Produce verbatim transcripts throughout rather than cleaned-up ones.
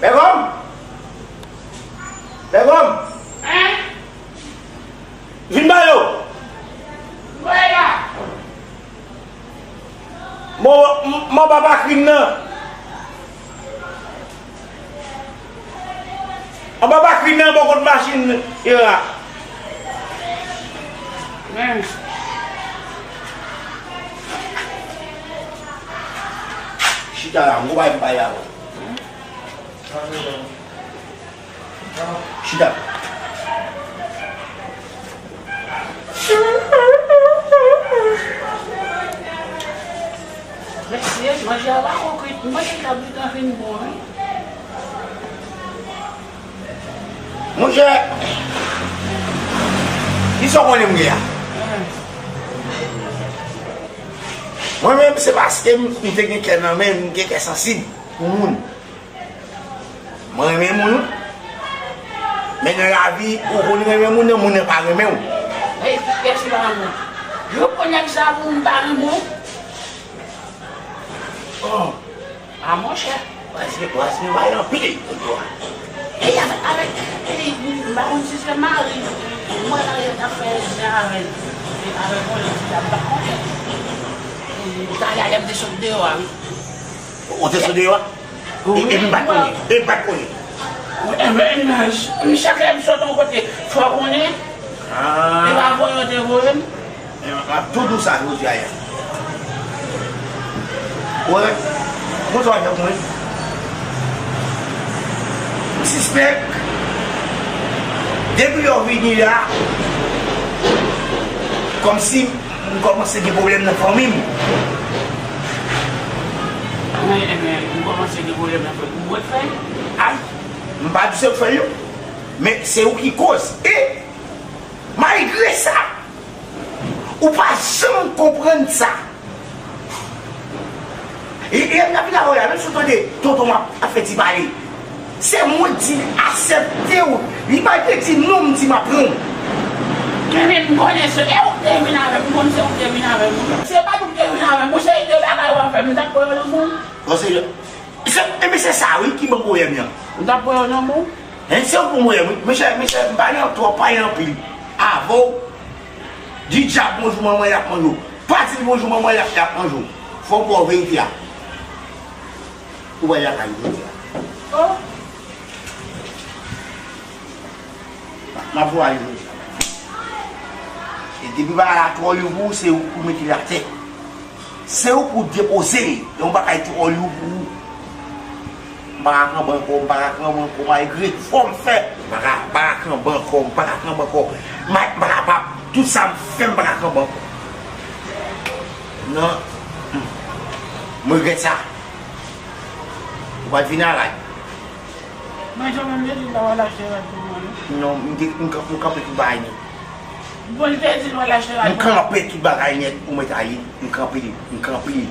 Bègòm! Bègòm! Vin ba yo! Mwen, mwen pa pa krim nan. Anba bakri nan bò kot machin yo a. Men. Chita la, m gon bagay m pale avè w. Chita. Mesye, manje a pa kwit, manje kabrit la fin bon, wi. Monchè, kisa w konnen m gen a? Mwen menm, se paske m, m te gen kè nan men, m gen kè sansib pou moun. Mwen renmen moun, wi. Men nan lavi, ou konn renmen moun nan, moun nan pa renmen w. Ey, kiyès ki pa renmen w? Yo pran nèg sa pou moun pa renmen w. Oh. A monchè. Prèske, prèske, bay anpil. Ey, avèk, avèk, ey, m pa konn si se mari mwen la, yo t ap fè zen avè l. Avèk yon lòt fi la, m pa konnen. Talè a, lè m te sot deyò a, wi. Ou te sot deyò a? E, epi m pa t konnen. Epi m pa t konnen. Chak lè m sot yon kote, fò w konnen. E pa voye yo te voye m. M ap tou di w sa jodi a. Wè, konsa w ap fè pou mwen. M sispèk, depi lè w vini la, kòmsi m kòmanse gen pwoblèm nan fanmi m. Mwen, ebyen, m kòmanse gen pwoblèm nan fanmi m. Mwen fè l? Ay, m pa di se ou k fè l, non. Men se ou ki koz. E, malgre sa, ou pa janm konprann sa. E, e, n ap vin avè w la, menm si w tande tonton m ap, ap fè ti pale. Se mwen k di l aksepte w. Li pa te di non, m di m ap pran w. Men, men, m konnen se, e ou k te vin avè m, m konn se ou k te vin avè m. Se pa nou k te vin avè m, se de bagay w ap fè m, m t ap pran w nan men w. Bon, se, se, e, men se sa, wi, ki ban m pwoblèm nan. M t ap pran w nan men w. Hein, se ou k ban m pwoblèm, wi. Mesye, mesye, m pa nan twòp pale anpil. Avè w, di dyab bonjou manman l ap manje w. Pa di l bonjou manman l ap, l ap manje w. Fò w ba w verite a. Ou pral lakay ou jodi a. Oh. M ap voye ale jodi a. E depi bagay la twò lou pou ou, se ou pou mete l atè. Se ou pou depoze l. Yon bagay twò lou pou ou. M pa ka kanpe ankò, m pa ka kanpe ankò, malgre efò m fè. M pa ka, m pa ka kanpe ankò, m pa ka kanpe ankò. M pa, m pa kapab. Tout sa m fè, m pa ka kanpe ankò. Non. M regrèt sa. Ou pa t vin alay. Mwen, jan menm, yo di m ta pral achte rad pou mwen, non? Non, m te, m kan-, m kanpe tout bagay nèt. Bon, li te di l pral achte rad pou mwen. M kanpe tout bagay nèt pou mwen ta ye. M kanpe, m kanpe.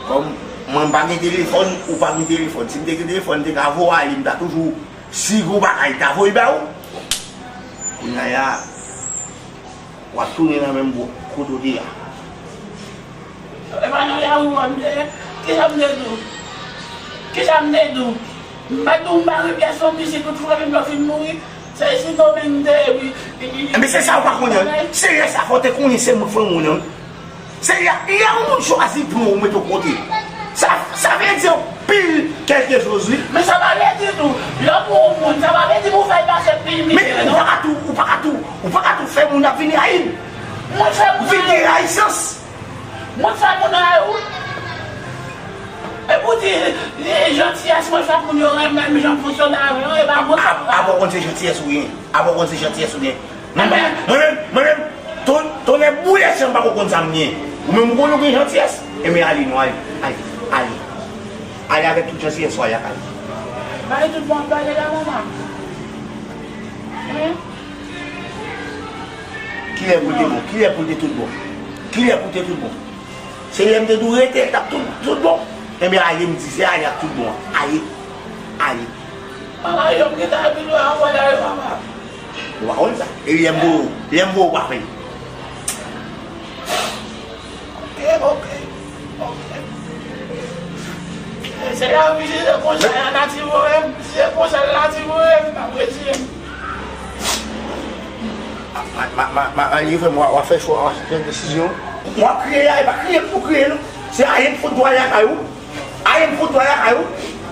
Kòm mwen, m pa gen telefòn, ou pa gen telefòn. Si m te gen telefòn, m te ka voye ale, m ta toujou, si gon bagay, m ta voye ba ou. Kounye a, w ap tounen nan menm bò kote w te ye a. E pa nan lari w m te ye. Kisa m te di w? Kisa m te di w? M pa di w m pa gen pyès fanmi, si tout fanmi m yo fin mouri, se Sendomeng m te ye, wi. Enben, se sa ou pa konnen. Se lè sa fò w te konnen se mwen k fanmi w nan. Se lè, lè yon moun chwazi pran w mete w kote. Sa, sa vle di anpil kèlke choz, wi. Men sa pa vle di tou, lè w pran yon moun, sa pa vle di pou w fè l pase pil mizè, non. Men ou pa ka tou, ou pa ka tou, ou pa ka tou fè moun ap vin rayi w. Mwen fè moun vin gen rayisans. Mwen fè moun rayi w. E pou di, e jantiyès mwen fè moun yo renmen m, jan m fonksyone avè yo, e pa mwen. Apa w konn se jantiyès ou gen? Apa w konn se jantiyès ou gen? Mwen menm, mwen menm, mwen menm, ton-, tonnè boule si m pa ko konn sa m gen. Ou menm ou konn ou gen jantiyès. Enben ale non, ale, ale, ale. Ale avèk tout jantiyès ou, ale lakay. Bay tout bon, pale la, manman. Kilè pou l te bon? Kilè pou l te tout bon? Kilè pou l te tout bon? Se lè m te dou rete, l t ap tout, tout bon. Enben, ale, m di, se ale ak tout bon an. Ale. Ale. Papa, yo, m gentan ap vin wè anpòt la, yo, papa. Ou pa konn sa. E lè m voye w, lè m voye w, w pa fè l. Ok, ok, ok. E se lavi, se konsa, la nati voye m, se konsa, la nati voye m, m ap retire m. Ma, ma, ma, ma, Annie, frè m, w a, w a fè chwa, w a fè desizyon. W ap kriye a, e pa kriye pou kriye, non. Se ale m fout dwa lakay ou. Ale m fout dwa lakay ou.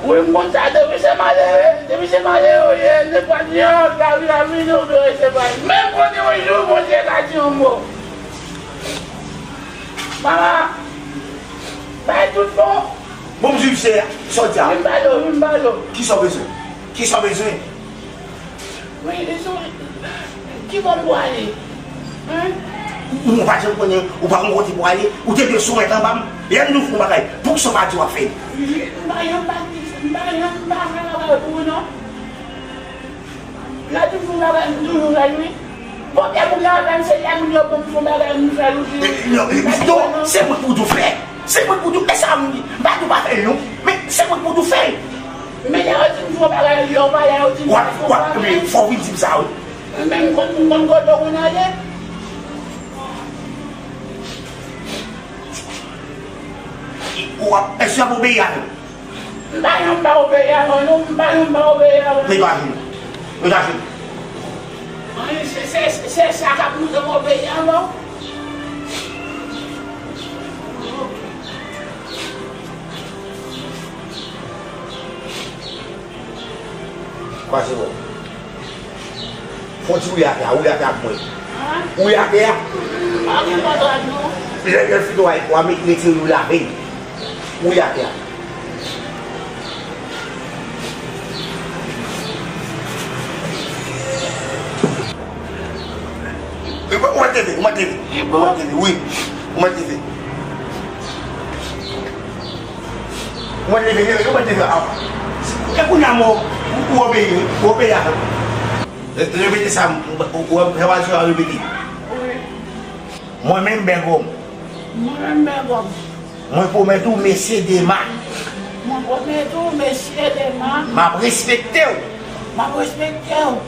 Wi, m konn sa, depi se malere, depi se malere w ye, se pa di, ah, lavi, lavi, nou dwe se pa. Menm kote yon jou, Bondye ka di yon mo. Mama, bay tout bon. Bon, m swiv se sa w di a. Vin pale w, vin pale w. Kisa w bezwen? Kisa w bezwen? Wi, li sou, ki bò m pou ale? Hein? Ou, ou pa janm konnen, ou pa konn kote pou ale, ou te dwe soumèt anba m. Lè m di w fè yon bagay, poukisa w pa di w ap fè l? M pa janm pa di, m pa janm pa fè bagay pou ou non. Lè di m fè yon bagay, m toujou fè l wi. Bon, lè pou m nan fè l, se lè moun yo ban m fè yon bagay, m fè l ou di. Eh, non, eh, non, se mwen pou di w fè. Se mwen pou di w, e sa m di, m pa di w pa fè l non, men se mwen pou di w fè l. Men lè yo di m fè yon bagay, lè yo pale, yo di m fè yon bagay. W ap, w ap, men fò w vin di m sa wi. Men m konn, m konn kote w konn ale. W ap, èske w ap obeyi avè m? M pa janm pa obeyi avè w non, m pa janm pa obeyi avè w. Men pa vin. Men pa vin. An, se, se, se sa k ap moute m obeyi avè w. Kwaze bò. Fò w di wi atè a, wi atè a pou mwen. Wi atè a. Pa gen kontrakt non. Lè, lè l fin wè, w a met retire wi lave. Wi atè a. Ou mèt leve, ou mèt leve. Ou mèt leve, wi. Ou mèt leve. Ou mèt leve, leve, ou mèt leve avan. E kounye a, mwen, ou, ou obeyi, wi. Ou obeyi avè m. Re-, repete sa, ou, ou, ou, ou, ou repete. Wi. Mwen menm, Bègòm. Mwen menm, Bègòm. Mwen pwomèt ou, mesye Dema. Mwen pwomèt ou, mesye Dema. M ap respekte w. M ap respekte w.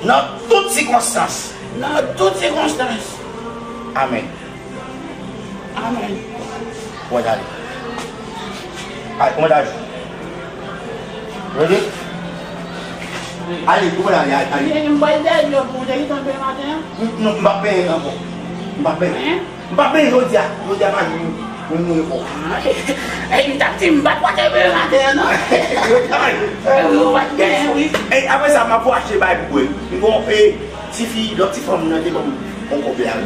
Nan tout sikonstans. Nan tout sikonstans. Amèn. Amèn. Ou mèt ale. Ay, ou mèt ale. Ready? Ale, ou mèt ale, ale, ale. M pral dèyè w pou w te gentan benyen maten an. Non, m p ap benyen ankò. M p ap benyen. Hein? M p ap benyen jodi a. Jodi a pa jou m, m mouri ankò. Ey, m t ap di m pa t pote benyen maten an non. Jodi a pa jou. Ou pa t benyen wi. Ey, apre sa, m ap achte bay pou bwè. M gon, e, tifi, lòt ti fanm nan te ban m yon kòb la.